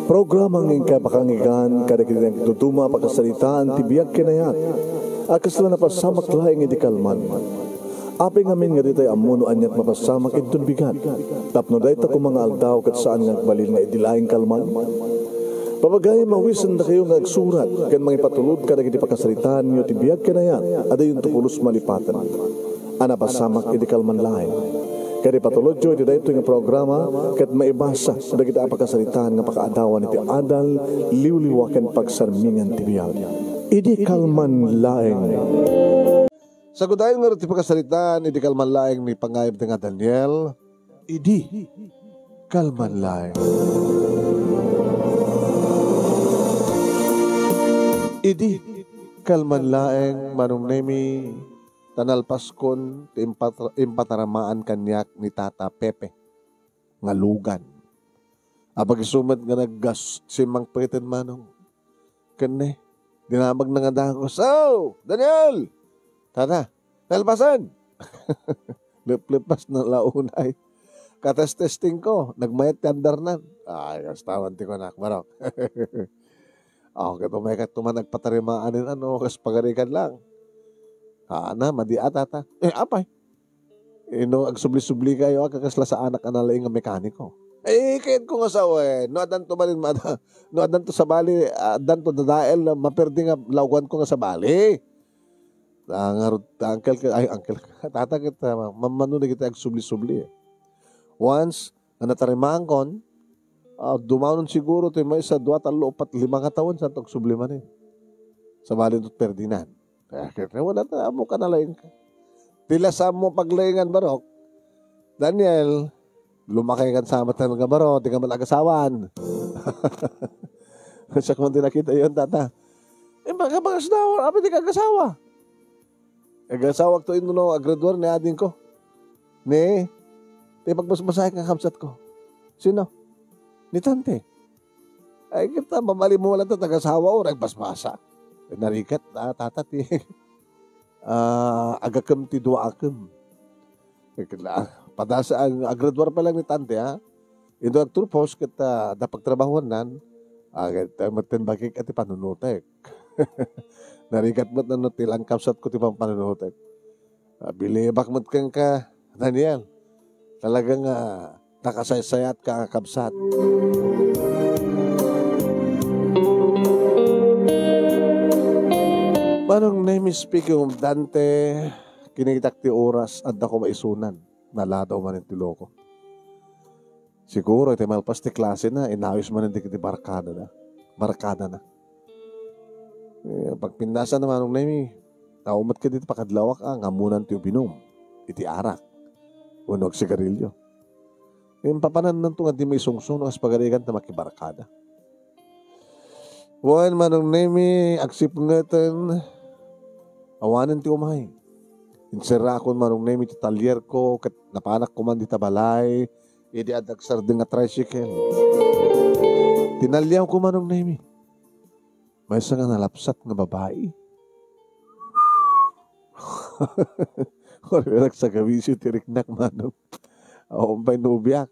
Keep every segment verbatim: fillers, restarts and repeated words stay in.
Programa nga inkay pakanggan kadagiti nagduduma a pakasaritaan ti biag ken ayat a kasla napasamak laeng idi kalman. Apay ngamin nga ditay ammo no aniat mapasamak inton bigat, tapno dayta koma nga aldaw ket saan nga agbalin nga idi laeng kalman? Papagayam a awisendakayo nga agsurat ken mangipatulod kadagiti pakasaritaanyo ti biag ken ayat a dayonto pulos malipaten a napasamak idi kalman laeng. Ket ipatulodyo iti daytoy nga programa ket maibasa dagiti a pakasaritaan nga pakaadawan iti adal, liwliwa ken pagsarmingan ti biag. Idi kalman laeng. Sagudayen ngarud ti pakasaritaan idi kalman laeng ni pangayam ti nga Daniel. Idi kalman laeng. Idi kalman laeng, Manong Nemi, ta nalpaskon ti impat-, impataramaan kaniak ni Tata Pepe nga lugan. Apag-isu met nga naggas-, simmangpeten, Manong. Ken ne, dinamagna nga dagus. "Oh, Daniel! Tata, nalpasen!" Leplepasna la unay. Katestestingko, nagmayat ti andarnan. Ay, kastawan ti kunak, barok. Aw, ket umaykato man agpatarimaan ano, kas pagarikan lang. Ana, madi a, Tata. Eh, apay? Eh, no agsubli-sublikayo a, kasla saanak a nalaing nga mekaniko. Eh, kayatko nga sawen, no addanto balin, no addanto sabali, addanto dadael, maperdi nga laoganko nga sabali. Ta ngarud, ta uncle ka, ay, uncle ka. Tata ket, ah, mammano dagiti agsubli-subli, eh. Once nga nataremankon, ah, dumanon siguro ti maysa, dua, tallo, upat, lima nga tawen, santo agsubli manen. Sabali ni Ferdinand. Kaya, kaya wala ta, ammo ka nalaing ka. Ti la sa ammo paglaingan, barok. Daniel, lumakay kan sa matan nga baro, di ka man agasawan. Siak man ti nakita yon, Tata. Eh, baka, baka sinawa, apa di ka agasawa? Agasawak to inno, agraduar ni ading ko. Ni, ti pagbasbasaek nga kabsat ko. Sino? Ni Tante. Ay, kita, mamali mo lang to, tagasawa o, nagbasbasa. Eh, narigat, ah, Tata, ti, ah, agakem ti dua akem. Eh, kila-, padasa ang agraduar pa lang ni Tante, ha? Ito agturpos ket, ah, da pagtrabahuannan, ah, ket, ah, metten bakik a ti panunutek. Narigat met no ti langkapsat ko ti pampanunutek. Ah, bilibak met kenka, Daniel. Talaga nga, ah, nakasaysayaat ka nga kabsat. Manong Nemi, speaking of Dante, kinitak ti oras, adda ko maisunan. Naladaw manen ti loko. Siguro, iti malpas ti klase na, inawis manen dagiti barkada na. Barkada na. Eh, pagpinnasan na, Manong Nemi, tao met ket iti pakadlawak, ah, nga ammonan ti ubinum, iti arak, wenno agsigarilyo. Impapanannanto nga di maisungsong no kas pagarigan ta makibarkada. Wen, Manong Nemi, agsipngeten, awanen ti umay. Inserrakon, Manong Nemi, ti talierko, ket napanak koman dita balay, idi adda agsardeng nga tricycle. Tinaliawko, Manong Nemi. Maysa nga nalapsat nga babai. Ori, nagsagawisi ti riknak, Manong. Awan pay nobiak.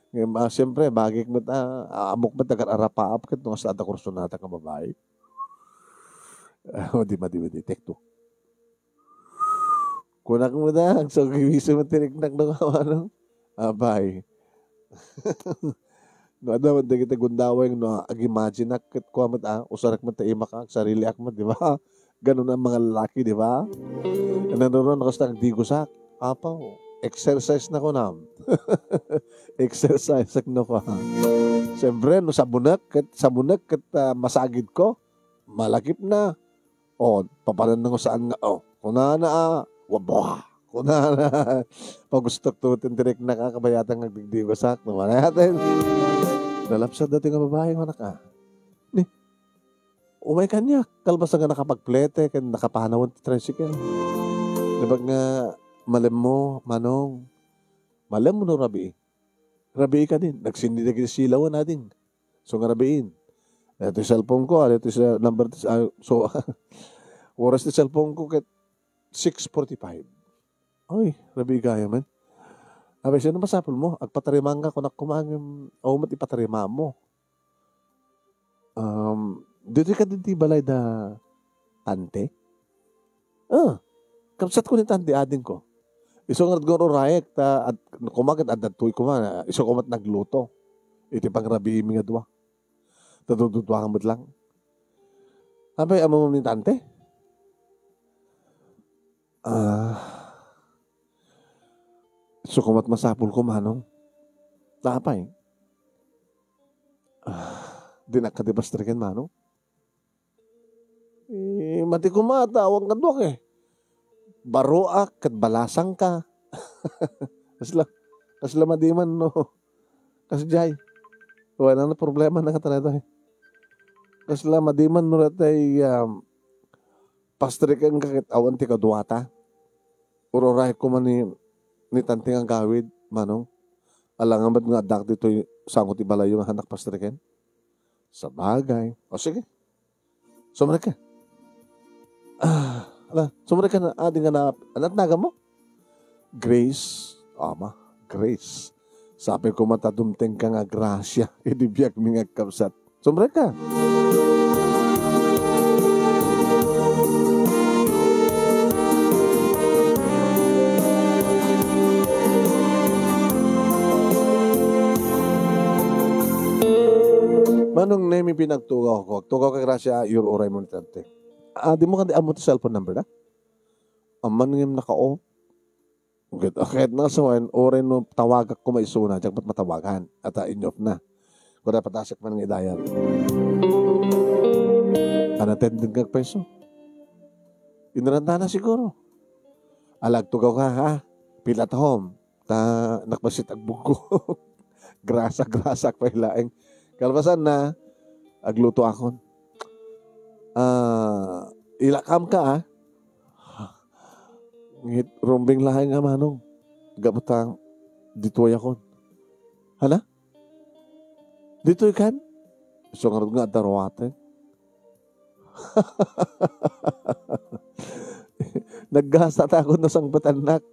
Ngem, ah, siyempre, bagik met, ah, ammok met, agar-arapaap ket no, kasta adda kursunada nga babai. Ah, madi, madi, madi. Take two. Kunak met, ah, agsagawisi met ti riknak no, Manong. Abay. No, adda met dagiti gundaweng no, ag-imagine-ak ket kua met, ah, usarek met ta imak, ah, agsariliak met, di ba? Ganun ang mga lalaki, di ba? Nanuron, kasta agdigosak. Apaw, exercise na kunam. Exercise na pa. Siyempre, no, sabunek, ket, sabunek, ket, ah, masagid ko, malakip na. O, papanan na saan nga, o, kunana, ah, wabwa. Kunana, pagustok to, tintirek na kakabayatan nga agdigdigosak, no, manayaten. Nalapsat dati nga babae, nga anak, ah. Ni, umay kaniak, kalbas nga nakapagplete, ken nakapanawan ti tricycle. Nabag nga, malem mo, Manong, malem mo no rabii. Rabii ka din, nagsindi dagiti silawan, ading. So, nga rabiin. Ito yung cellphone ko, ah, ito yung number, ah, so, oras ti cellphone ko, ket six forty-five. Ay, rabii gaya man. Abay, sino masapul mo? Agpatarimaan ka, kunak kumangem, awan met ipatarimaan mo. Um, ditoy kadi ti balay da tante? Ah, kabsatko ni tante, adingko. Isu ngarud nga urayek ta ad-, koma ket adda toy koma, isu koma ti nagluto iti pangrabiimi nga dua. Ta dududuakan met lang. Apay, ammom ni tante? Ah, isu koma ti masapulko, manong. Ta apay? Ah, dinak kadi pastreken, manong? Eh, mati koma ta awan kaduak, eh. Baroak ket balasangka. Kasla, kasla madiman no. Kasdiay. Wala na problema na kata daytoy. Kasla madiman no daytoy, um, pastrikenka ket awan ti kaduata. Ur-urayek koma ni, ni tante nga agawid, manong. Alangan met nga addak ditoy sango ti balayyo nga haannak pastriken? Sabagay. O sige. Sumrek ka. Ah, ala, sumrek ka na, adi nga na, anat naga mo? Grace, ama, Grace. Sabi ko, mata dumteng ka nga grasya, idi biag mi nga agkabsat. Sumrek ka. Manong Nemi, pinagtugaw ko. Agtugaw ka, grasya, ur-uray mo ni tante. Ah, di mo kan di amo ti cellphone number na? Aman ngem naka-off. Ket, ket nasawen, uray no tawagak koma isuna, diak met matawagan. Ata, in-off na. Kuna, patasek man nga idayal. Unattended nga agpayso. Inrantana siguro. Ala, agtugaw ka, ha? Pila ta home? Ta nakbasit agbuggo. Grasa, grasa pay laeng. Kalpasan na, agluto akon. Ah, ilakam ka, ah. Ngit rumbeng laeng a manong. Gapu ta ditoy akon. Hala? Ditoy kan? Isu ngarud nga adda ruaten. Naggasat ako no sangpetannak.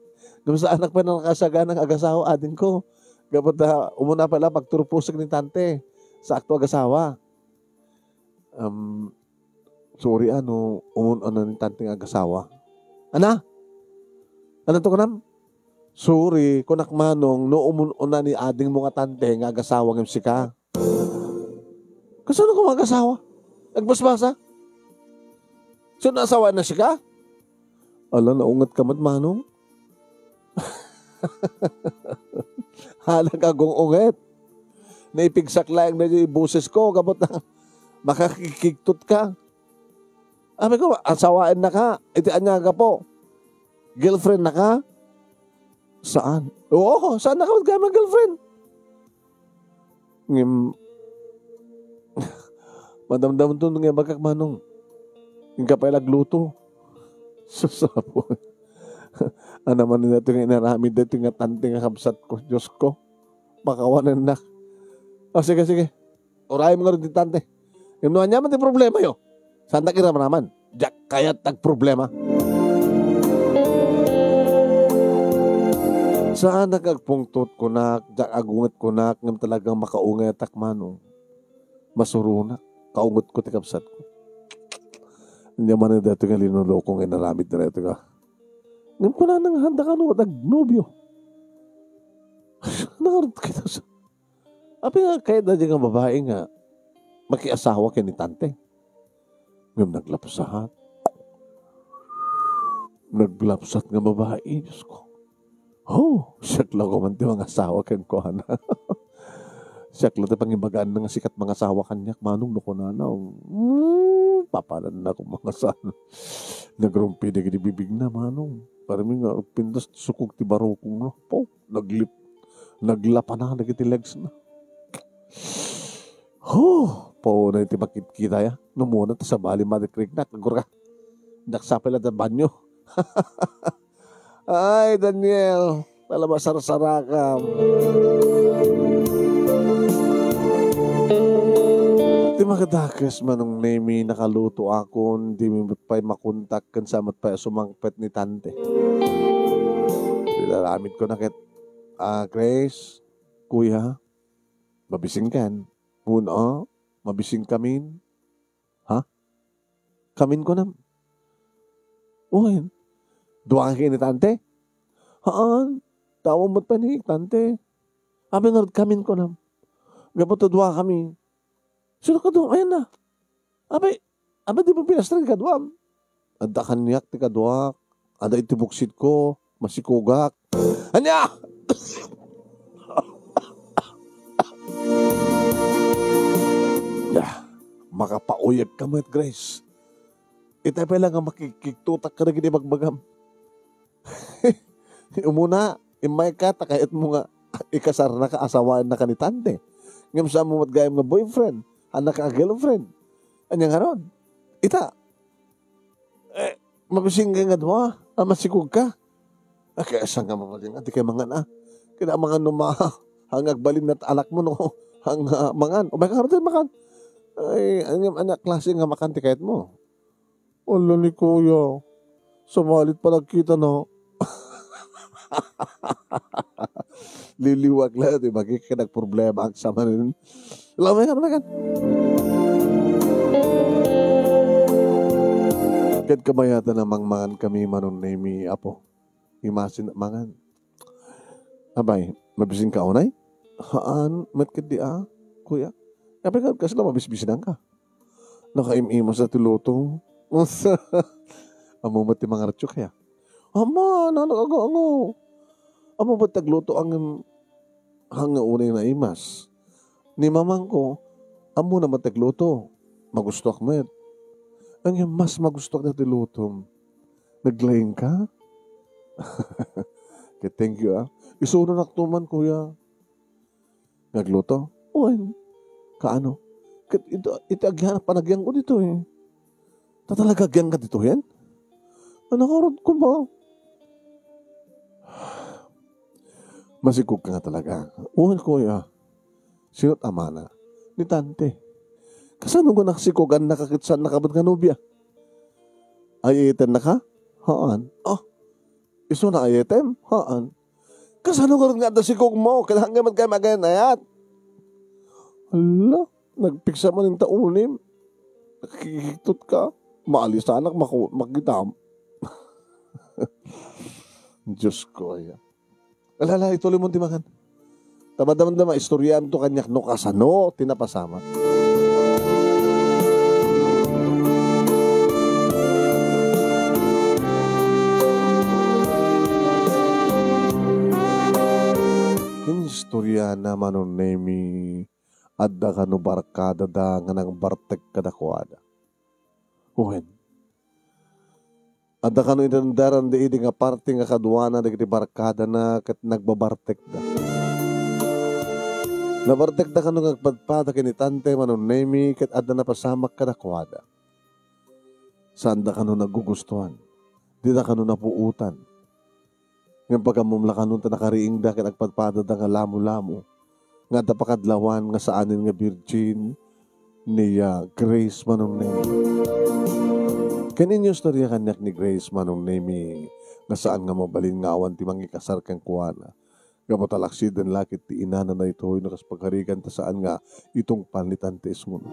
Ngem saanak pay nakasagana nga agasawa, adingko. Gapu ta umuna pay la pagturpusek ni tante. Saakto agasawa. Um, sorry, ah, no umun-una ni tante nga agasawa. Ana? Ananto kunam? Sorry, kunak manong, no umun-una ni adingmo nga tante nga agasawa ngem sika. Kasano ka mag-asawa? Agbasbasa? Sino asawa na sika? Ala, naunget ka met, manong. Hala, agung-unget. Naipigsak laeng na di boses ko, gapu ta makakikigtot ka. Sabi ko, asawaen na ka. Iti anya nga gapu? Girlfriend na ka? Saan? Oo, saan na ka magkama girlfriend? Ngem, madamdamton nga bakak manong. Inka pay lagluto. Susapo. Ano man dito nga inaramid dito nga tante nga kabsat ko, Diyos ko. Pakawanennak. O, sige, sige. Urayem ngarud ti tante. Ngem no ania man ti problemayo, saantak iramraman. Diak kayat agproblema. Saanak agpungtot kunak, diak agunget kunak, ngem talagang makaungetak manong. Masuronak, kaungetko ti kabsatko. Ania man daytoy nga linoloko nga inaramid daytoy nga. Ngem kunana nga, haanda kano agnobio. Nangarud kita sa Apay nga kayat daydi nga babai nga makiasawa ken ni tante? Ngem naglapsat. Naglapsat nga babai, Diyos ko. Oh, siak la koma ti mangasawa kenkuana. Siak la ti pangibagaan na nga sikat mangasawa kaniak, manong no kunana. Hmm, papananna kung mangasawa. Nagrumpi dagiti bibigna, manong. Parimi nga agpintas, sukog ti barukongna. Pau, naglip-, naglapana dagiti legs na. Huh! Paunay ti makitkita ya. Numuna ta sabali, madikriknak. Agurka. Nagsapay la ta banyo. Ay, Daniel. Talaga sarsarakam. Ti makadakes, Manong Nemi, nakaluto akon, di mi met pay makontak ken sa met pay a sumangpet ni tante. Ilaramid ko na ket, ah, Grace, Kuya, mabisingkan. Una, mabising kamin. Ha? Kamin kunam? Wen, dua ka ken ni tante? Haan, tawag met pay ni tante. Abi ngarud kamin kunam? Gapu ta dua kami. Sino kaduam? Ayan na. Abi, abi, di ba pinastan ti kaduam? Adda kaniak ti kaduak. Adda iti buksidko. Masikugak. Ania? Ya, makapauyag ka met, Grace. Itay pay la nga makikigtutak kadagiti bagbagam. Umuna, immayka ta kayatmo nga ikasarnaka, asawaennaka ni tante. Ngem saanmo met gayam nga boyfriend, annaka a girlfriend. Ania ngarud? Ita, eh, mabisinka nga dua, a masikugka. Ah, kaysa nga mabalin, ah, di kay mangan, ah. Kaya mangan no ma-, hangag balin na anakmo, no? Hang, ah, mangan. O, may karoon tayo makan. Ay, ano, ano, klase nga makan ti kayatmo? Ala ni kuya, sumalit pa nagkita na. Liliwag lang, di ba? Kaya nagproblema ang sama nun. Lamayan, lamayan. Ket kabayatan a mangmangan kami, Manong Nemi, Apo. Imasin mangan. Abay, mabisinka unay? Haan, met ketdi a, kuya. Apay nga kasla mabisbisinanka? Nakaim-imas a ti luto. Ammo met ti mangartio kaya? Ama, nano, ago, ago. Ammo met ti agluto, ngem hanga unay naimas. Ni mamangko, ammona met ti agluto. Magustuak met. Ngem mas magustuak daytoy lutom. Naglaing ka? Okay, thank you, ah. Isunonak to man, kuya. Nga agluto? Wen. Kaano? Ket ito, iti agian, panagianko ditoy. Ta talaga agian ka ditoyen? Ano, karod ko ba? Masikog ka nga talaga. Wen, kuya. Sino't amana? Ni tante. Kasano nga nagsikogan na kakitsan na kabat nga nobia? Ay, iten na ka? Haan. Ah, isu na ay item? Haan. Kasano nga nga adda sikog mo? Kailangan nga magkaya magayat. Hala, nagpiksa man yung taunim. Nakikiktot ka. Maalisanak, maku-, makitam. Diyos ko, aya. Alala, ituloy mo ti mangan. Tamadamdama, istoryaam to kaniak no kasano ti napasamak. Ken istorya na Manong Nemi, adda kano barkada da nga nangbartek kadakuada. Wen, adda kano inandaran di idi nga parte nga kaduana dagiti barkadana ket nagbabartekda. Nabartekda kano nga agpadpada ken ni Tante Manong Nemi ket adda napasamak kadakuada. Saanda kano nagugustuhan. Dida kano napuotan. Ngem pagammom la kano ta nakariingda ket agpadpadada nga lamolamo nga adda pakadlawan nga saanen nga birgin ni, ah, Grace Manong Nemi. Ken inyo istorya kaniak ni Grace Manong Nemi nga saan nga mabalin nga awan ti mangikasar kenkuana. Gapu ta laksiden la ket ti inana daytoy no kas pagarigan ta saan nga itungpal ni Tante Esmon.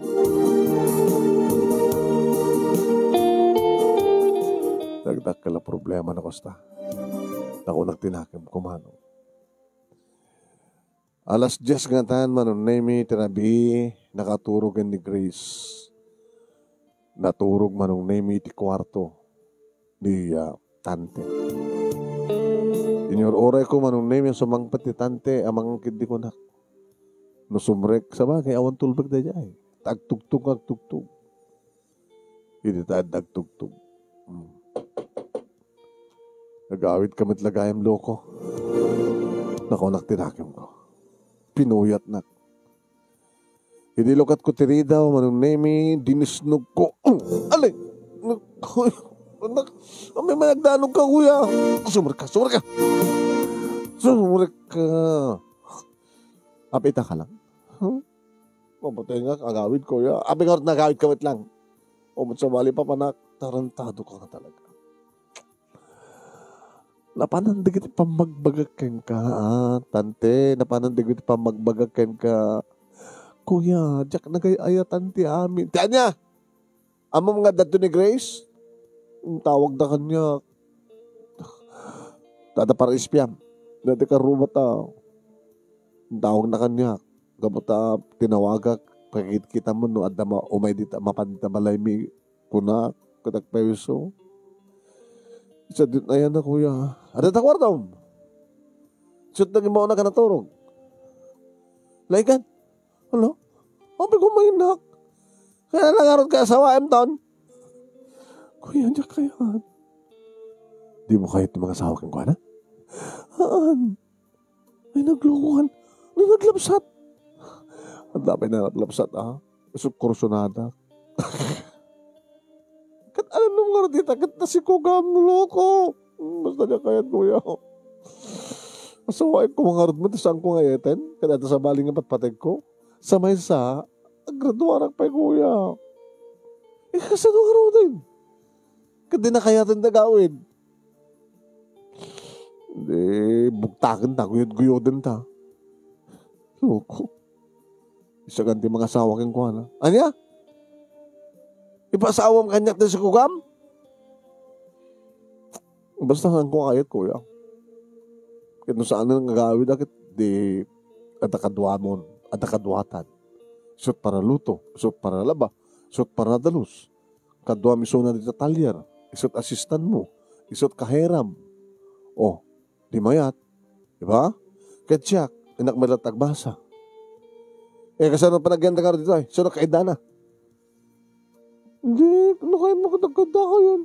Dagdakkel a problema no kasta. Nakunak ti nakemko, Manong. Alas dies ngatan, Manong Nemi, ti rabii, nakaturog ni Grace. Naturog Manong Nemi ti kuarto ni, ah, Tante. Inyur-urayko, Manong Nemi, a sumangpet ti Tante a mangangkid di kunak. No sumrek, sabagay, awan tulbek daydiay. Agtugtog, agtugtog. Idi ta adda agtugtog. Hmm. Agawid ka met la gayam, loko. Nakunak ti nakemko. Pinuyatnak. Idi lukatko ti ridaw, Manong Nemi, dinisnogko. Oh, alay! Anak, amay man agdanog ka, kuya. Sumrek ka, sumrek ka. Sumrek ka. Apita ka lang. Huh? Mapatay nga, agawid, kuya. Abi nga, nagawid ka met lang. O, ba't sabali pa, panak? Tarantado ka nga talaga. Napanan dagiti pammagbagak kenka, ah, Tante. Napanan dagiti pammagbagak kenka. Kuya, diak nagay-ayatan ti amin. Ti ania? Ammom nga adda ni Grace? Tawagda kaniak. Tada para ispiam. Dati karuba ta. Tawagna kaniak. Gapu ta tinawagak. Pakit-kita mo no adda ma-, umay dita, mapan dita balaymi. Kuna, ket agpayso. Sa dit ayan na, kuya. Adda ta kwartom. Sut naging mauna ka naturog. Laikan. Hala? Apay ko mainak. Kaya nangarot ka asawaem ton? Kuya, diak kayat. Di mo kayat ti mangasawa kenkuana? Haan. Ay, naglokoan. No, naglabsat. Ang dami na naglabsat, ah. Isut kursunada. Ket alam mo nga dita, ket nasikugam, loko. Basta diak kayat, kuya. Asawaek ko mangarod mo, ta saan ko nga eten? Kada ta sabali nga patpategko. Sa maysa, agraduarak pay, kuya. Eh, kasano nga ruden? Ket di nakayaten da gawid. Di, bugtaken ta, guyod-guyoden ta. Loko. Isagan ti mangasawa kenkuana. Ania? Ipaasawam kaniak ti sikugam? Basta saan ko kayat, kuya. Ket no saan nga agawid, ket di adda kaduamon, adda kaduatan. Isut para luto, isut para laba, isut para dalus. Kaduam isuna dita talyer, isut assistant mo, isut kaheram. Oh, di mayat, di ba? Ket siak, innak met latta agbasa. Eh, kasano panagyan ta nga ditoy? Sino kaidana? Hindi, nakain mo kadagkada kayon.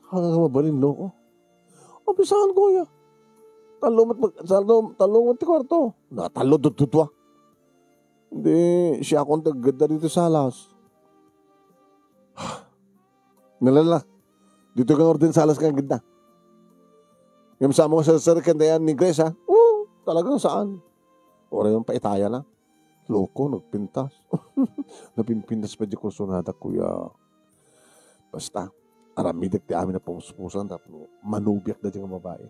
Hanga nga mabalin, loko. Apisahan, kuya. Tallo met mag-, tallo, tallo met ti kwarto. Na, tallo, dududua. Hindi, siya akong tagadda dito sa alas. Nalala. Dito kang orden sa alas kang ganda. Yung sa mga sir-sir, kanda yan ni Grace, ha? Oo, talagang saan. Oray yung paitaya na. Loko, nagpintas. Napinpintas pa di kursunada, kuya. Basta, aramidek ti amin a pumuspusan, tapno manubiak da di nga babae.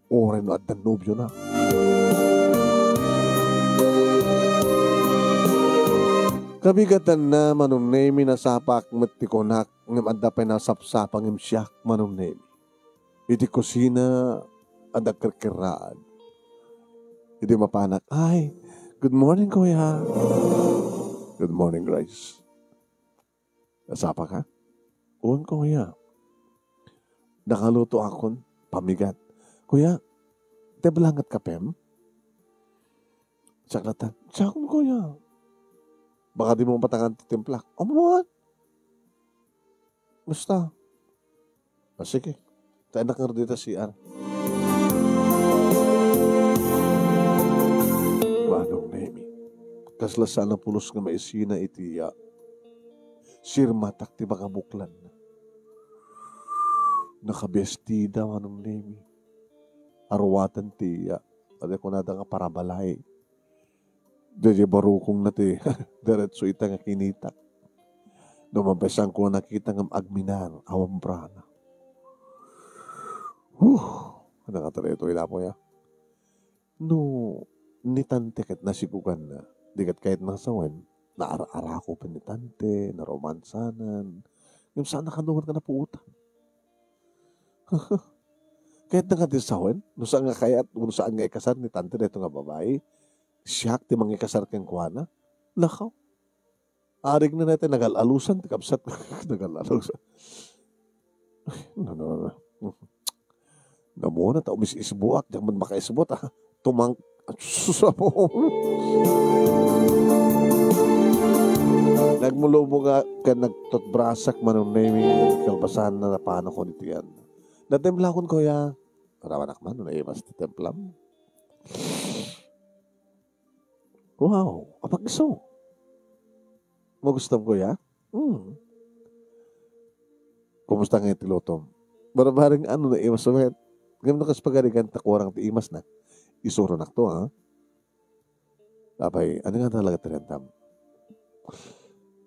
Oray no adda nobio na. Kabigatanna, Manong Nemi, nasapak met ti kunak, ngem adda pay nasapsapa ngem siak, Manong Nemi. Iti kusina, adda kirkiraan. Iti mapanak, "Ay, good morning, kuya." "Good morning, Grace." Nasapaka? "Wen, kuya." Nakaluto akon, pamigat. "Kuya, teblangat kapem?" Saklatan, "Siakon, kuya." "Baka di mo mapatangan ti timplak." "Amuan?" "Basta." "Ah, sige. Taenak nga dita C R." Manong Nemi, kasla saan a pulos nga maisina iti, ah, sirmatak ti makabuklan. Nakabestida, Manong Nemi. Aruatan ti, ah, adi kunada nga parabalay. Daydiay barukongna ti diretso ita nga kinitak. No mabessan ko nakita nga agminar, awan brana. Huh! Ano nga tayo ito, inapo niya? No, ni tante ket nasikugan na, di ket kayat na sawen, naar-arako pa ni tante, naromansanan, ngem saan na kanungan nga napuotan. Kayat na nga ti sawen, no saan nga kayat, no saan nga ikasar ni tante dayto nga babae, siak ti mangikasar kenkuana. Lakaw. Arig na natin, nagal-alusan, ti kabsat, nagal-alusan. Ay, no, no, no. Namuna, ta umis-isbuak, diak man makaisbot, ah. Tumang-, sus, apo. Nagmulubo nga, kan nagtutbrasak, Manong Nemi, kalpasan na napano ko nito yan. Natimlakon, kuya. Rawanak man, no naimas ti templam. Wow, apag iso. Magustom, kuya? Hmm. Kumusta nga iti lutom? Barbareng ano na imas met? Ngem no kas pagarigan ta kurang ti imas na. Isuronak to, ha? Apay, ano nga talaga ti rentam?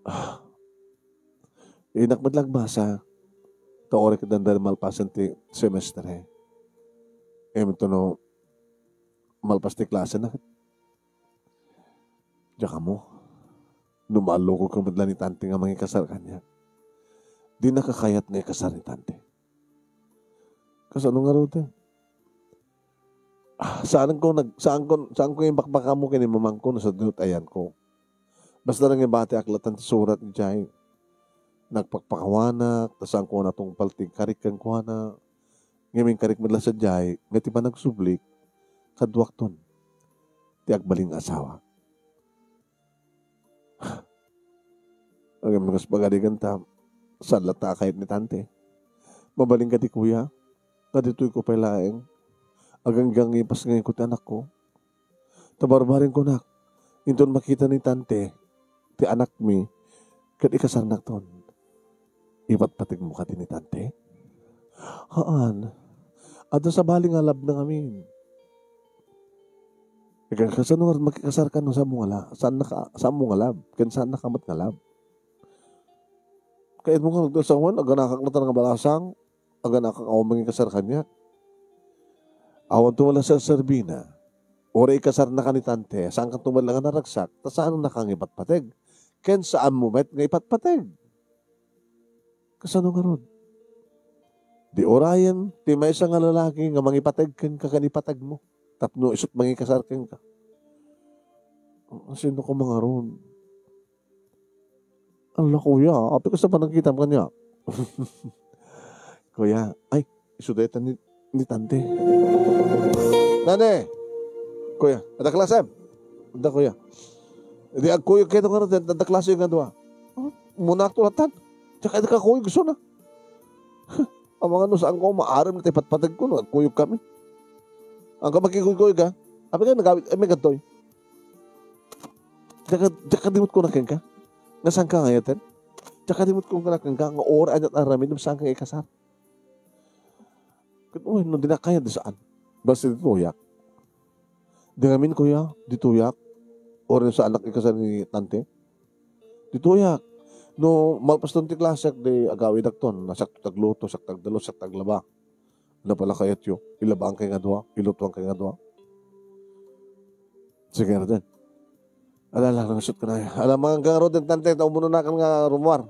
Ah. Inak met lang basa. Kaori ka dandal malpasan ti semestre. Em, ito no, malpas ti klase na. Diak ammo. No maalluko ka met la ni tante nga mangikasar kaniak. Dinaka kayat nga ikasar ni Tante. Kasano ngaruden? Ah, saanko nag-, saanko, saanko nga imbakbakam ken ni mamangko no sadino ti ayanko. Basta nga batiak latta ti surat idiay. Nagpakpakawanak, ta saanko a natungpal ti karik kenkuana. Ngem inkarik met la sadiay, nga ti panagsublik, kaduakton ti agbalin nga asawa. Ngem kas pagarigan ta, saan latta a kayat ni Tante. Mabalin kadi, kuya, nga ditoyko pay laeng, aganggangipas nga inko ti anakko. Ta barbareng kunak, inton makita ni Tante ti anakmi, ket ikasarnakton. Ipatpategmo kadi ni Tante? Haan. Adda sabali nga labna ngamin. Ika, kasano nga makikasarka no saanmo nga la-, saannaka, saanmo nga lab, ken saannaka met nga lab? Kayatmo nga nagdasawan, aganakak latta nga balasang, aganakak a mangikasar kaniak. Awan to met la serserbina. Uray ikasarnaka ni Tante, saankanto met la nga naragsak, ta saannaka nga ipatpateg. Ken saanmo met nga ipatpateg. Kasano ngarud? Di urayen ti maysa nga lalaki nga mangipateg kenka ken ipateg mo tapno isut' mangikasar kenka. Sino ka mangarud? Ala, kuya, apay kasta panagkitam kaniak? Kuya, ay, isu dayta ni, ni Tante. Nane! Kuya, adda klasem? Adda, kuya. Di agkuyog kayo nga adda klase nga dua. Oh, muna akto latan. Tsaka di ka kuyog, gusto na. Amangan no saan ko maaram na ti patpatag ko, no? Agkuyog kami. Ang ka makikuyog ka? Abi ka, nagawid, ay, may gantoy. Tsaka, tsaka dimot ko na kenka. Nga saan ka ngayon, ten? Tsaka dimot ko na kenka, nga ora anyat aramin, no saan ka ikasar. Ket, uy, no, di na kaya, di saan? Basta di tuyak. Di ngamin, kuya, di tuyak. Or no saan nak ikasar ni tante? Di tuyak. No, malpas ton ti klasek, di agawidak ton. Siak ti agluto, siak ti agdalo, siak ti aglaba. Napalakayatyo. Ilabaan kay nga dua, ilutuan kay nga dua. Sige, Arden. Ala, ala, nangasot ka na. Ala, mga garo din, tante, ta umuno na kan nga rumuar.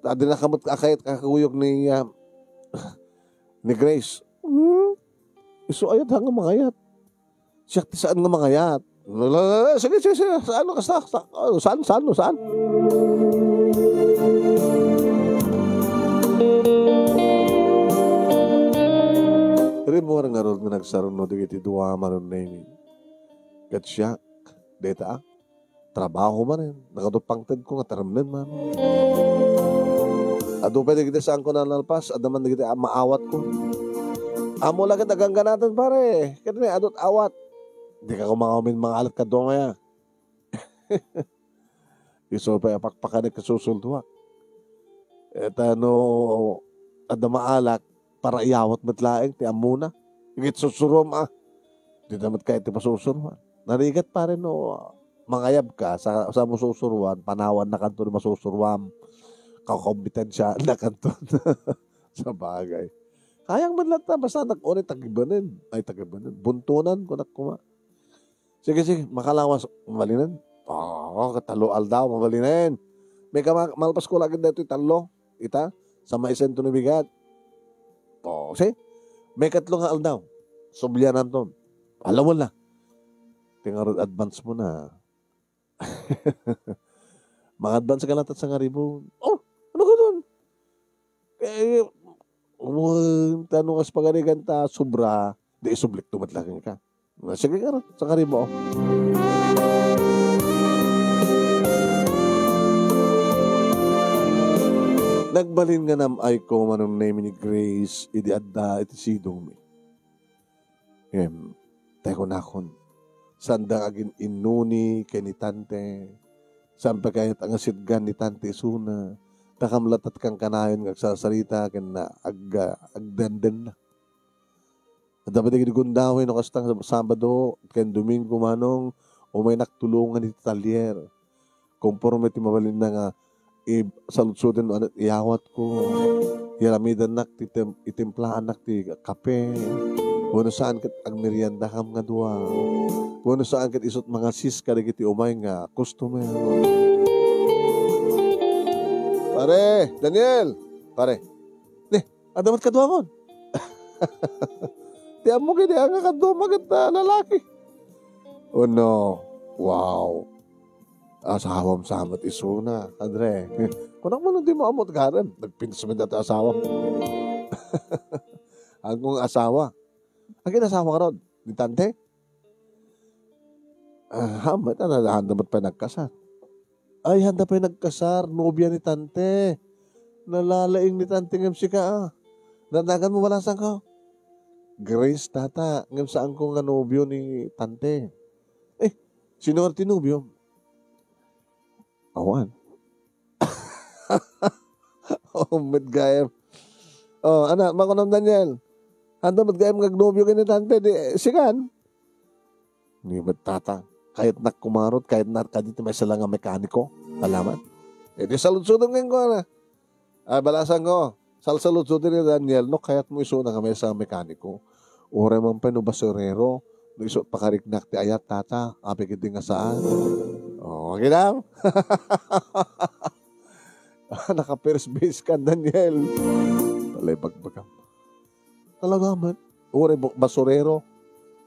Ta, di na kamot akayat kakuyog ni, ah, ni Grace. Hmm? Isu ayat ha nga mangayat. Siak ti saan nga mangayat. La, la, la, la, sige, sige, sige. Saan, kasta, kasta. Oh, saan, saan, saan? Rumuar ngarud nga nagsaruno dagiti dua, Manong Nemi. Ket siak, deta, trabaho manen, nagadu pangted ko nga taremnen man. Adu pay dagiti saan ko nanalpas, adda man dagiti a-, maawat ko. Ammo la ket agangganatan, pare, ket ni adut awat. Di ka kumangamin mangalat kadua maya. Isu pay a pakpakanek ket susulduak. Eta no adda maalak, para iyawat met laeng ti ammona. Igit susurom, ah. Dita met kayat ti pasusuroan. Narigat, pare, no mangayab ka sa, sa mo susuroan, panawan na kanto ni masusuroam. Kakompetensya na kanto. Sa bagay. Kayang man latta, basta nag-, uri tagibanen. Ay, tagibanen. Buntunan ko na kuma. Sige, sige, makalawas. Mabalinen. Oo, katalo aldaw, mabalinen. May kama-, malpas ko lagi dito tallo. Ita, sa maisento ni bigat. Oo, see? May katlo nga aldaw. Sublianan to. Alam mo na. Tingarod advance mo na. Mga advance ka lang sa nga ribbon. Oh, ano ka doon? Eh, um, tano kas pagarigan ta, sobra. Di isublik to met lagi ka. Ah, sige nga, sa karimo. Nagbalin nga nam-ay ko, Manong Nemi, ni Grace, idi adda iti sidongmi. Em, tay kunakon, saan da agin-innuni ken ni tante, saan pay kayat a nga sitgan ni tante isuna, ta kam latta ti kankanayon nga agsarsarita ken na-, ag-, agdendenna. Adda pay dagiti gundaway no kasta nga Sabado ken Domingo, Manong, umaynak tulongan iti talyer. Konforme ti mabalinna nga i-, saludsuden no ania ti iyawatko. Iramidannak ti tem-, itimplaannak ti kape. Wenno saan ket agmeriendakam nga dua. Wenno saan ket isut' mangasis kadagiti umay nga customer. Pare, Daniel! Pare, ni, adda met kaduamon. Ti ammok idi, ania kaduam a ket, ah, lalaki. Oh no. Wow. Asawam sa met isuna, Andre. Kunak man, dimo ammo ti gayam. Nagpintas met dayta asawam. Angkong asawa. Agin-asawa ngarud ni Tante? Ah, hamet, ano, handa met pay nagkasar. Ay, handa pay nagkasar, nobia ni Tante. Nalalaing ni Tante ngem sika, ah. Nanagan mo, balasangko? Grace, tata, ngem saanko nga nobio ni Tante. Eh, sino nga ti nobio? Awan. Oh, met gayam. Oh, ana, makunam, Daniel. Handa met gayam nga agnobio ken ni Tante, di, sikan? Ni met tata. Kayatnak kumarot, kayatnak kadi ti maysa la nga mekaniko. Alaman. Eh, di saludsodem kenkuana. Ah, balasangko, salsaludsodem ni Daniel, no kayatmo isuna nga maysa nga mekaniko. Uray man pay no basurero, no isu pakariknak ti ayat, tata, apay ketdi nga saan. Oh, kinam? Naka-first base ka, Daniel. Talay bagbagam. Talaga met. Uray ba-, basurero,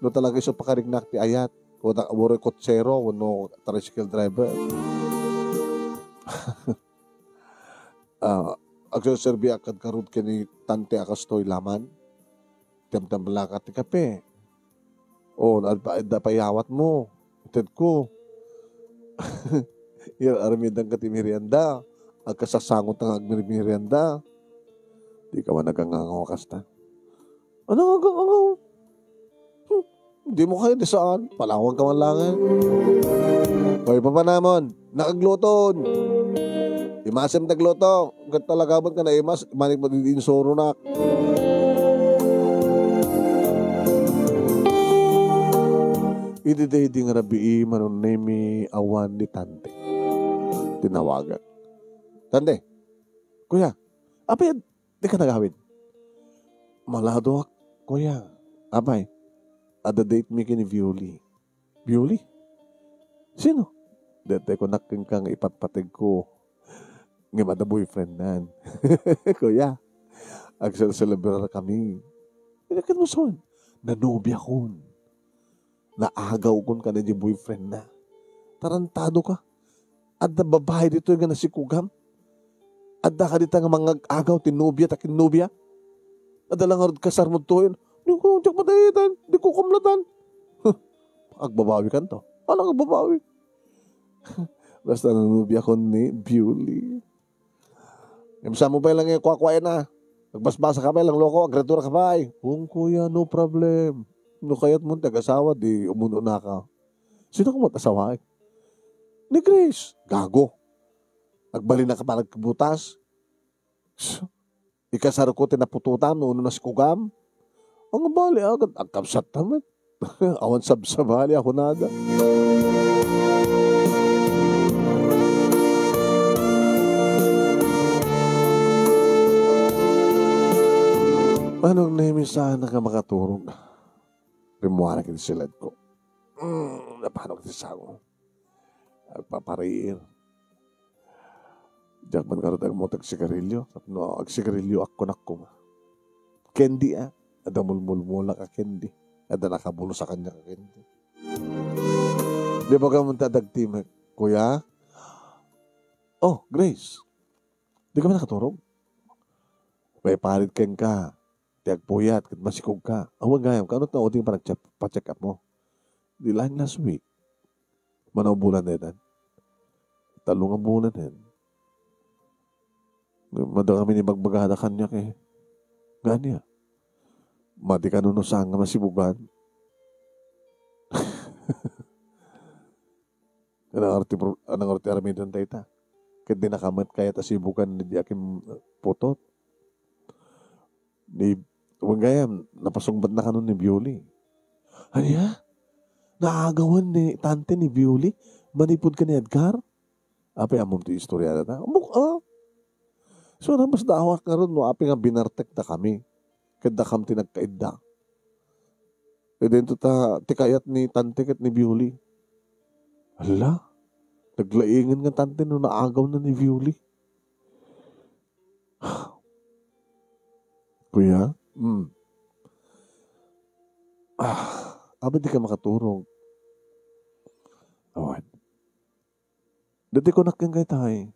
no talaga isu pakariknak ti ayat. O ta-, uray kotsero, wenno tricycle driver. Ah, agserserbiak kad ngarud ken ni Tante a kastoy, Laman. Temtemplaka ti kape. O, adda, adda pay awatmo. Itedko. Yar-, aramidenka ti merienda. Agkasasangota nga agmerienda. Dika man agangangaw a kasta. Ano nga agangangaw? Hmm, dimo kayat ti saan. Palawanka man laeng. Hoy, papanamon. Nakagluton. Imasem ti agluto. Ket talaga met nga naimas, manik met idi insuronak. Idi daydi nga rabii, Manong Nemi, awan ni Tante. Tinawagak. Tante, kuya, apay dika nagawid? Maladoak, kuya. Apay, adda date mi ken ni Violi. Violi? Sino? Daytoy kunak kenka nga ipatpategko. Ngem adda boyfriendnan. Kuya, agselselebrar kami. Ket mo son, nanobiakon. Naagawkon kada di boyfriendna. Tarantado ka. Adda babai ditoy nga nasikugam. Adda ka dita nga mangag-agaw ti nobia ta ken nobia. Adda la ngarud kasar mo toyen. Diko, diak matayetan. Diko kumlatan. Huh, agbabawi kanto. Ano agbabawi? Basta nanobiakon ni Biuli. Ngem saan mo pay lang nga kuakuaenna. Agbasbasa ka pay lang, loko, agriatura ka pay. Wen, kuya, no problem. No kayat mo ti agasawa, di umun-unaka. Sino ka met asawaek? Ni Grace. Gago. Agbalinaka pay agbutas. Ikasarko ti naputotam wenno nasikugam. Ang bali agad, agkabsat ta met. Awan sabsabali a kunada. Manong Nemi, saanak a makaturog. Rimmuarak iti siledko. Mm, napanak ti sango. Agpapariir. Diak man ngarud agmut agsigarilyo. Tapno agsigarilyoak, kunak koma. Candy, ah. Adda mulmulmulak a candy. Adda nakabulos a kaniak a candy. Di ba ka man ta dagtimek, kuya? Oh, Grace. Di ka ba nakaturog? Maiparit kenka. Ti agpuyat, ket masikog ka. Awan gayam, kaano ta uding pa nagcheck-, pa-check up mo? Di laeng last week. Manaw bulan na itan. Tallo nga bulan yan. Mada kami ni bagbagada kaniak eh. Nga ania? Madi ka no saan nga masibugan. Anang arti pro-, anang arti aramiden dayta? Ket di nakamet kayat a sibugan ni di akim putot. Ni, wen gayam, napasungbatna kanon ni Bioli. Ania? Naagawan ni tante ni Bioli? Manipud ken ni Edgar? Apay ammom ti istorya dayta? Ammok, ah. So, namasdaawak ngarud no apay nga binartek dakami. Ket dakam ti nagkaidda. Idinto ta ti kayat ni tante ket ni Bioli. Hala, naglaingen nga tante no naagawna ni Bioli. Kuya? Hmm. Ah, abe, di ka makaturog. Awan. Dati kunak ken kayta, eh.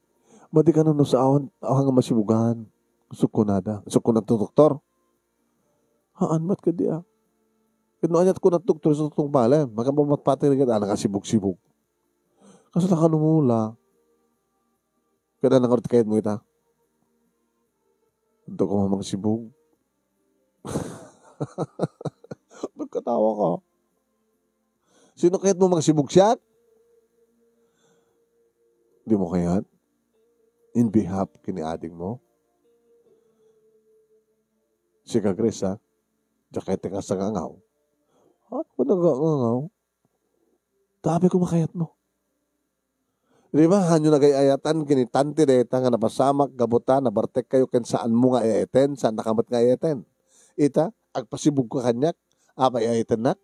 Madi ka no, no saan, awan nga masibugan. Sukkunada. Sukkunat to doktor. Haan met kadi, ah. Ket no aniat kunat doktor sa tungpalen, makapamatpatay ket, ah, nakasibog-sibog. Kasla ka numula. Kada nangarot kayat mo ita. Ito ka mamang sibog. Nagkatawa ka. Sino kayat mo mangsibog siak? Di mo kayat? In behalf kini ading mo? Sika, Grace, ha? Diak kayat ti kasangangaw. Ha? Kung nagangaw? Tabi ko makayat mo. Di ba, hanyo nagay-ayatan kini Tante dayta nga napasamak, gabuta, nabartek kayo ken saan mo nga ayayten, saan nakamat nga ayayten. Ita, agpasibog ka kaniak, apay ayaytennak?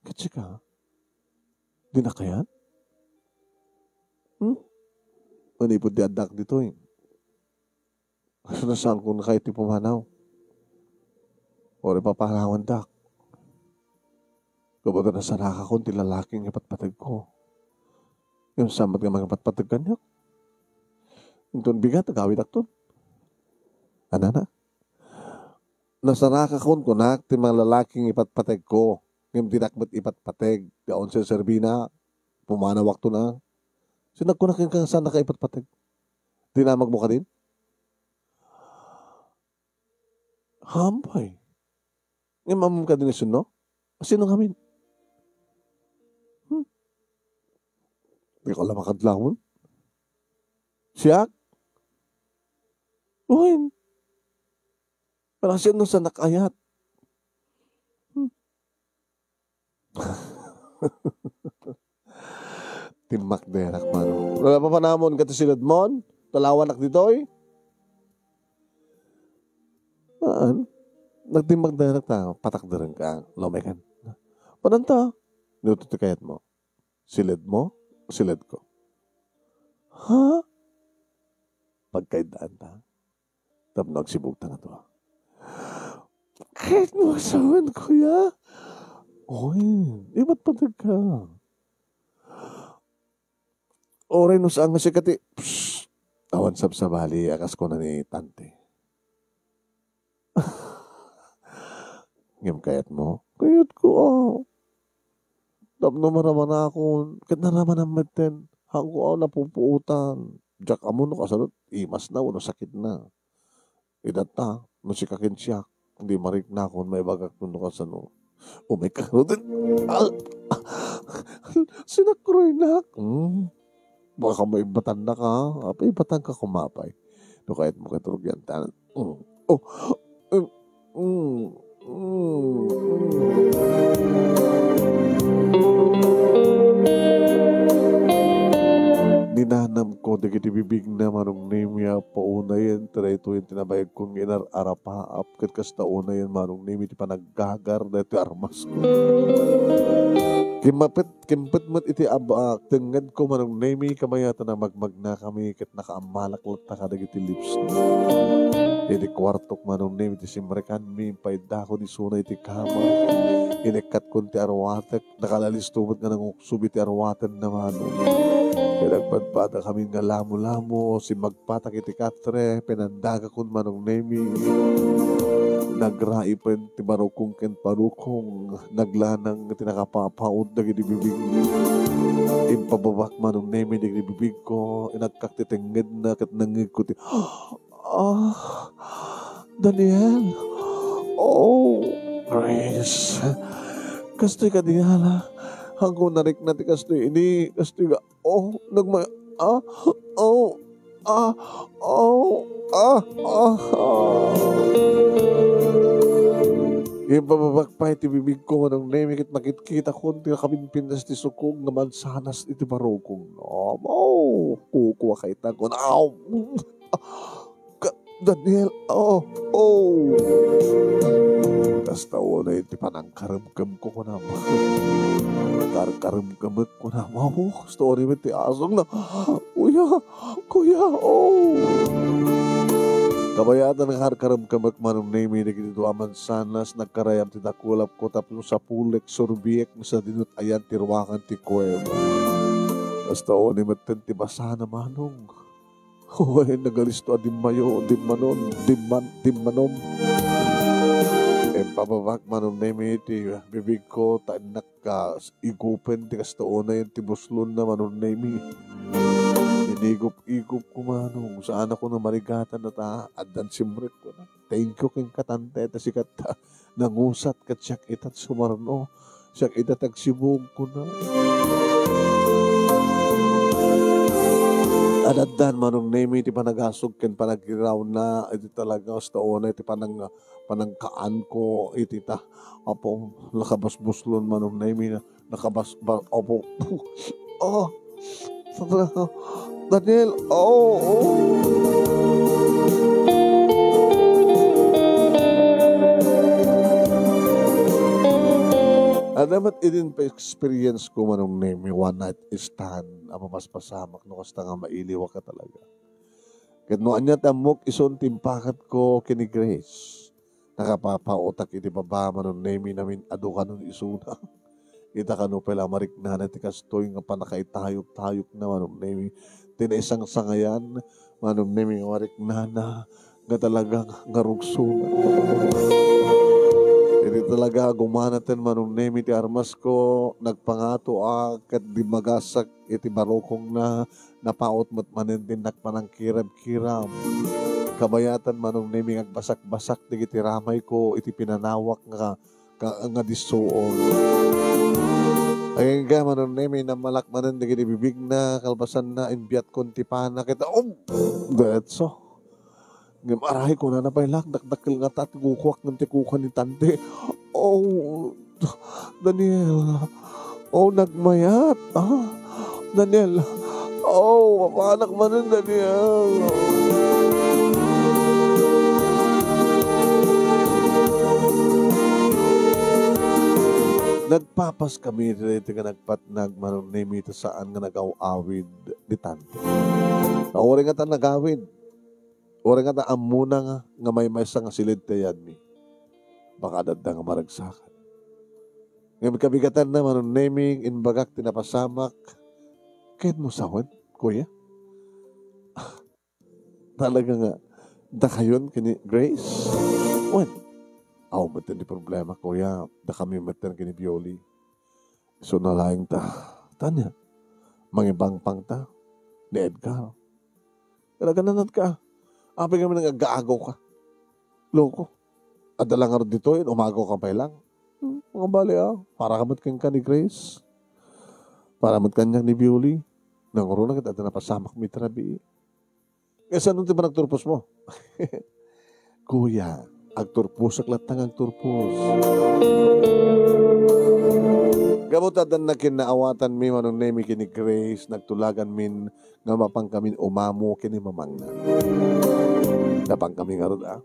Ket sika, di na kayat? Hmm? Manipud di addak ditoy. Kasno saankon kayat ti pumanaw? Uray papanawandak. Gapu ta nasarakakon ti lalaki nga ipatpategko. Ngem saan met nga mangipatpateg kaniak? Inton bigat, agawidakton. Anana? Nasarakakon kunak ti mga lalaki nga ipatpategko. Ngem dinak met ipatpateg. Ti awan serserbina, pumanawakton a. Sino nagkuna kenka nga saannaka ipatpateg? Dinamagmo kadin? Hampay. Ngem ammom kadin isunno? Sino ngamin? Hmm? Di ko la makadlawon. Siak? Uy. Parang sino sa nakayat? Hmm. Timmakderak, Manong. Wala pa panamon, kati siledmon? Talawanak ditoy? Haan? Nagtimmakderak ta, patakderen ka, lumekan. Pananta? Luto ti kayat mo. Siledmo? Siledko. Ha? Pagkaidaan ta. Tapno agsibog ta nga tua. Kahit mo asawan, kuya. Oy, iba't patag ka. Oray no saan nga sika ti, psst, awan sabsabali, a kas kuna ni Tante. Ngem kayat mo? Kayat ko, ah. Tapno maramanakon, ket naramanam metten, haanko a napupuotan. Diak ammo no kasano, imas na, wenno sakit na. Idata, no sika ken siak, di mariknakon, maibagak no kasano. Umay ka, ah, sinakroynak. Hmm. Baka maibatan na ka, apay, ibatan ka kumapay. No kayat mo katurog yan, tan-, mm. Oh, mm, mm, mm. Ninanamko dagiti bibigna, Manong Nemi, a paunayen ti daytoy ti nabayagko nga inar-arapaap, ket kasta unayen, Manong Nemi, ti panaggagar daytoy armasko. Kimmapet Kimpet met iti abak, tengngedko, Manong Nemi, kamayatan a magmagnakami ket nakaammalak latta kadagiti lips. Iti kuartok, Manong Nemi, ti simrekanmi, impaiddakon isuna iti kama. Inekkatkon ti arwatek, nakalalisto met nga nanguksub iti arwatenna, Manong. Ket agpadpadakami nga lamo-lamo, simmagpatak iti katre, pinandagakon, Manong Nemi. Nagraipen ti barukong ken parukong. Naglanang ti nakapapaut dagiti bibig. Impababak, Manong Nemi, dagiti bibigko. Inagkak ti tengngedna ket nangngegko ti, "Ah, Daniel. Oh, Grace. Kastoy ka, Daniel, ah. Haanko narikna ti kastoy idi, kastoy ka." Oh, nagma-, ah, oh, ah, oh, ah, ah, ah. Impababak pay ti bibigko, Manong Nemi, ket nakitkitakon ti nakapimpintas ti sukog nga mansanas iti barukong. Amo, kukua kayta, kun-, aw! Ka-, Daniel, oh, oh. Kasta unay ti panangkaremkemko kunam. Karkaremkemek kunam. Apo, kasta unay met ti asong na. Kuya, kuya, oh. Kabayatan nga karkarem ka met, Manong Nemi, dagiti dua a mansanas, nagkarayam ti dakulapko tapno sapulek, surbiek, no sadino ti ayan ti ruangan ti kuweba. Kasta unay metten ti basana, Manong. Wen, nagalisto a dimmayo, dimmanon, dimman-, dimmanom. Impababak, Manong Nemi, ti bibigko, ta innak ka igupen ti kasta unay ti buslonna, Manong Nemi. Inigup-igup ko, Manong. Saan ako namarigatan a ta, addan simrek ko na. Thank you kenka, Tante, ta sika ta nangusat ket siak ita ti sumarno. Siak ita ti agsibug, kuna. Adaddan, Manong Nemi, ti panagasog ken panagrirawna, iti talaga, kasta unay ti panang-, panangkaanko iti ta. Apo, nakabusbuslon, Manong Nemi, na, nakabas-, ba-, apo. Oh, Daniel, oh, oh. Adda met idin pa-experience ko, Manong Nemi, one night stand a mapaspasamak no kasta nga mailiwak ka talaga. Ket no ania ti ammok, isun ti impakatko ken ni Grace. Nakapapaotak iti baba, Manong Nemi, namin adu kanon isuna. Ita kano pay la mariknana ti kastoy nga pannakaitayok-tayokna, Manong Nemi. Ti naisangsangayan, Manong Nemi, nga mariknana nga talaga nga rugsona. Idi talaga agumanaten, Manong Nemi, ti armasko, nagpangato a ket dimmagasak iti barukongna, napaut met manen ti innak panangkirabkirab. Kabayatan, Manong Nemi, nga agbasak-basak dagiti ramayko iti pinanawak nga, nga, nga dissuon. Agingga, Manong Nemi, nammalak manen dagiti bibigna, kalpasanna, imbiatkon ti pana, ket, um, detso. Ngem aray, kunana pay la, dakdakkel ngata ti kukuak ngem ti kukua ni Tante. Oh, Daniel. Oh, nagmayat. Ah, Daniel. Oh, mapanak manen, Daniel. Nagpapas kami daytoy nga nagpatnag, Manong Nemi, ta saan nga nagaw-awid ni Tante. Uray ngata nagawid. Uray ngata ammona nga, nga maymaysa nga siled ti ayanmi. Baka adda nga maragsakan. Ngem kabigatanna, Manong Nemi, imbagak ti napasamak. Ket mo sawen, kuya? Talaga nga, dakayon ken ni Grace? Wen, aw metten ti problema, kuya. Dakami metten ken ni Violi. Isu na laeng ta. Tanya, mangipangpang ta ni Edgar. Talaga nanat ka. Apay kami nang agaagaw ka. Loko. Adda lang ngarud ditoy, umagaw ka pay lang. Hmm, mga bali, ah. Para ka met kenka ni Grace. Para met kaniak ni Violi. Nangruna ket adda napasamak mi ti rabii. Kasano ti panagturpos mo? Kuya, agturposak latta nga agturpos. Gapu ta addan nakinnaawatanmi, Manong Nemi, ken ni Grace, nagtulaganmin nga mapankamin umamo ken ni mamangna. Napankami ngarud, ah.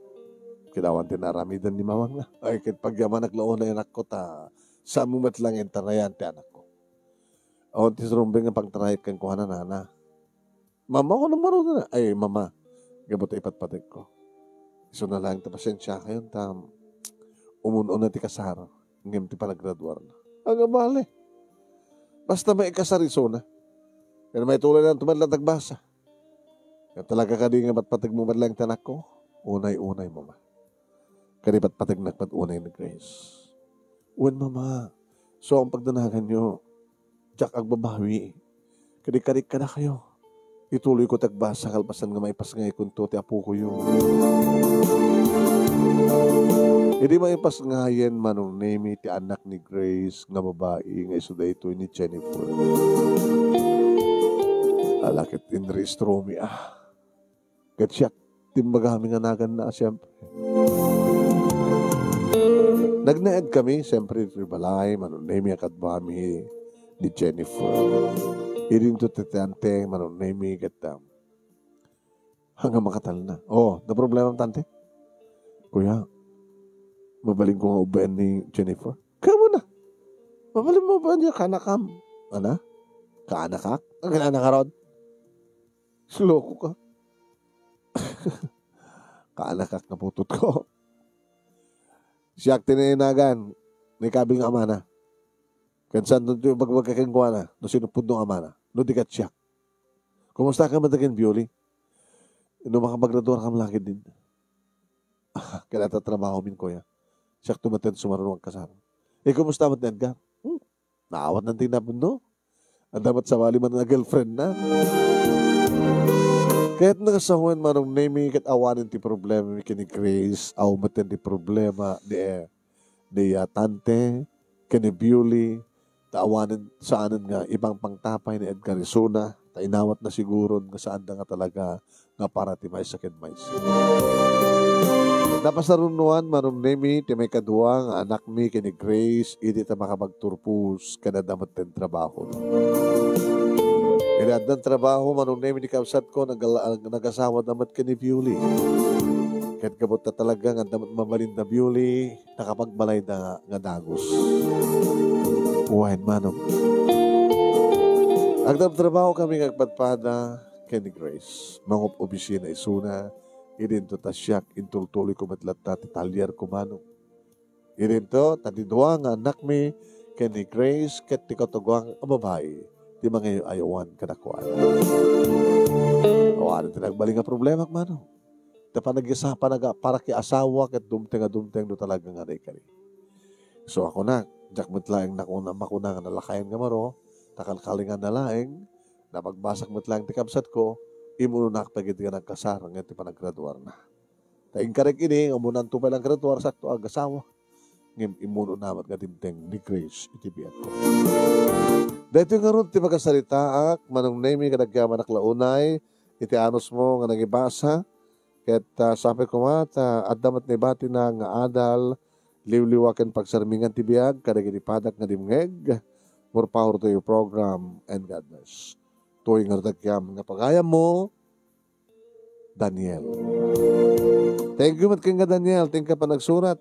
Ket awan ti naaramidan ni mamangna. Ay, ket pagyamanak la unay, anakko, ta saanmo met la nga intarayan ti anakko. Awan ti surumbeng nga pangtarayek kenkuana, nana. Mama, kunam ngarud na. Ay, mama, gapu ta ipatpategko. Isu na laeng ta pasiensiakayon ta umun-una ti kasar, ngem ti panagraduarna. Aga bale. Basta maikasar isuna. Ken maituloy na tumadla tagbasa. Nga talaga kadi nga patpategmo met laeng ti anakko? Unay-unay, mama. Kadi patpategnak met unay ni Grace. Wen, mama. So, ang pagdanaganyo, diak agbabawi. Kadi karik kadakayo. Ituloy ko ti agbasa kalpasan nga maipasngaykonto ti apokoyo. Idi maipasngayen, Manong Nemi, ti anak ni Grace nga babai nga isu daytoy ni Jennifer. Ala ket inregistromi, ah. Ket siak ti imbagami nga naganna, siempre. Nagnaed kami, siempre, iti balay, Manong Nemi, a kaduami ni Jennifer. Idinto ti tante, Manong Nemi, ket, um, hanggang makatalna. Oh, no problema, tante? Kuya, mabalinko nga ubbaen ni Jennifer? Kamo na. Mabalinmo ubbaen niya, kanakam. Ana? Kaanakak? Ang kananakaron? Loko ka. kaanakak nga putotko. Siak ti nainagan, naikabil nga amana. Ken saanto ti ibagbaga kenkuana, no sino pudno amana, no di ket siak. Kumusta ka met ken Bioli? No makapagradua ka met la ketdin. Ket adda trabahomin, kuya. Siak to met ti sumaruno agkasar. Eh, kumusta met ni Edgar? Hmm, naawatna ti napudno. Adda met sabali man a girlfriendna. Ket nakasawen, Manong Nemy, ket awanen ti problema ken ni Grace, awan met ti problema ni, eh, ni, ah, Tante, ken ni Bioli, ta awanen, saanen nga ipangpangtapay ni Edgar isuna, ta inawatna siguron nga saanda nga talaga nga para ti maysa ken maysa. Napasarunoan, Manong Nemy, ti maikadua nga anakmi ken ni Grace idi ta makapagturpos ken adda met ti trabaho. Idi addan trabaho, Manong Nemy, ti kabsatko, nagal-, nagasawada met ken ni Bioli. Ket gapu ta talaga nga adda met mabalin da Bioli, nakapagbalayda nga dagus. Wen, Manong. Agtrabtrabaho kami nga agpadpada ken ni Grace. Mangup-obisina isuna, idinto ta siak, intultuloyko met latta ti talierko, Manong. Idinto ta ti dua nga annakmi ken ni Grace ket ti katugoan a babai ti mangayaw-ayawan kadakuada. Awanen ti nagbalin nga problemak, Manong. Ta panagisa-, panaga-, parakiasawa ket dumteng a dumteng no talaga nga naikari. So, ako na, diak met laeng nakuna-, makuna nga nalakayan nga maro, ta kalkalinganna laeng, napagbasak met laeng ti kabsatko, imunonak dagiti nga nagkasar nga ti panagraduarna. Ta inkarek idi, nga umunanto pay la graduar, sakto agasawa. Ngem imunona met nga dimteng ni Grace iti biagko. Daytoy ngarud ti makasaritaak, Manong Nemy, kadagiti amanak la unay, iti anusmo nga nangibasa, ket, ah, sapay koma ta adda met ni batina nga adal, liwliwa ken pagsarmingan ti biag kadagiti padak nga dimngeg. More power to your program and God bless. Toy nga ragyaman nga pagayammo, Daniel. Thank you met kenka, Daniel, ti inka panagsurat.